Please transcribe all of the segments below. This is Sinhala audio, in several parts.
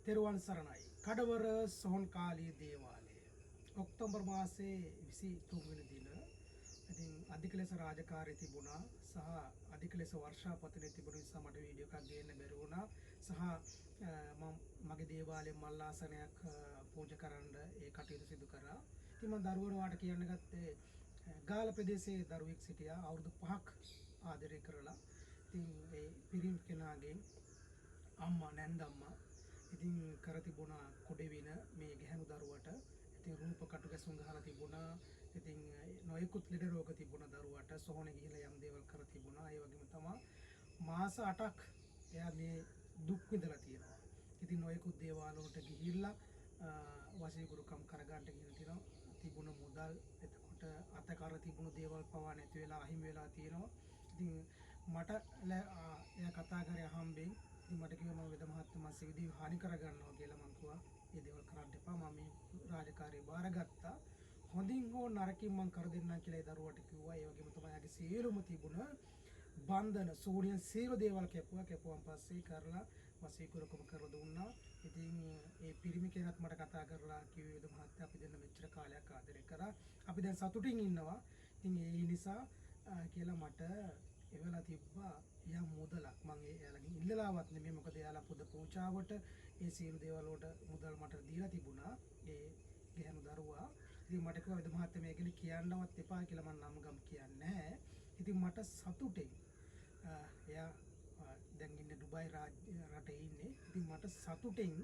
තෙරුවන් සරණයි. කඩවර සොහොන්කාලී දේවාලය. ඔක්තෝබර් මාසයේ 23 වෙනි දින ඉතින් අධික ලෙස රාජකාරී තිබුණා සහ අධික ලෙස වර්ෂාපතනය තිබුණ නිසා මට වීඩියෝ එකක් ගේන්න බැරි වුණා. සහ මම මගේ දේවාලයේ මල්ලාසනයක් පූජා කරන්න ඒ කටයුතු සිදු කරා. ඉතින් මම දරුවෝ වාට කියන්න ගත්තේ ගාල ප්‍රදේශයේ දරුවෙක් සිටියා අවුරුදු 5ක් ආදරය කරලා. ඉතින් ඒ පිරිමි කෙනාගෙන් අම්මා නැන්දම්මා ඉතින් කර තිබුණා කොඩෙවින මේ ගැහැණු දරුවට. ඉතින් රූප කටු ගැසුම් ගහලා තිබුණා. ඉතින් නොයෙකුත් ලෙඩ රෝග තිබුණා දරුවට. සොහොනේ ගිහිලා යම් දේවල් කර තිබුණා. ඒ වගේම තමා මාස 8ක් එයා මේ දුක් විඳලා තියෙනවා. ඉතින් නොයෙකුත් දේවාල වලට ගිහිල්ලා වශීගුරුකම් කරගන්න ගිහින් තියෙනවා. තිබුණ මුදල් එතකොට අතකර තිබුණු දේවල් පවා නැති වෙලා අහිමි වෙලා තියෙනවා. ඉතින් මට එයා කතා කරේ අහම්බෙන්. ඉතින් මට කිව්වා මම වෙද මහත්තයා මම සිවිදී හානි කරගන්නවා කියලා. මං කිව්වා මේ දේවල් කරන්න එපා, මම මේ රාජකාරිය බාරගත්තා, හොඳින් හෝ නරකින් මං කර දෙන්නම් කියලා ඒ දරුවට කිව්වා. ඒ වගේම තමයි එයාගේ සියලුම තිබුණ බන්ධන සූනියන් සියලු දේවල් කැපුවා. කැපුවන් පස්සේ කරලා වසීකුරකම කරලා දුන්නා. ඉතින් ඒ පිරිමි කෙනත් මට කතා කරලා කිව්වේ වෙද මහත්තයා අපි දෙන්න මෙච්චර කාලයක් ආදරය කරා, අපි දැන් සතුටින් ඉන්නවා, ඉතින් ඒ නිසා කියලා මට එවලා තිබ්බා යම් මුදලක්. මං ඒ එයාලගෙන් ඉල්ලලාවත් නෙමෙයි, මොකද එයාලා පුද පූජාවට ඒ සියලු දේවල් වලට මුදල් මට දීලා තිබුණා ඒ ගැහැණු දරුවා. ඉතින් මට කිව්වා වෙද මහත්තයා මේ ගැන කියන්නවත් එපා කියලා. මං නම් ගම් කියන්නේ නැහැ. ඉතින් මට සතුටෙන් එයා දැන් ඉන්නේ ඩුබායි රාජ්‍ය රටේ ඉන්නේ. ඉතින් මට සතුටෙන්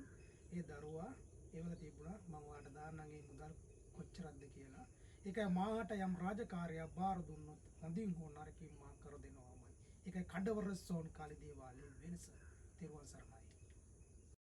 ඒ දරුවා එවලා තිබුණා. මං ඔයාලට දාන්නම් ඒ මුදල් කොච්චරක්ද කියලා. ඒකයි මාහට යම් රාජකාරියක් බාර දුන්නොත් හොඳින් හෝ නරකින් මා කර දෙනවාමයි. ඒකයි කඩවර සෝන් කාලි දේවාලයේ වෙනස. තෙරුවන් සරණයි.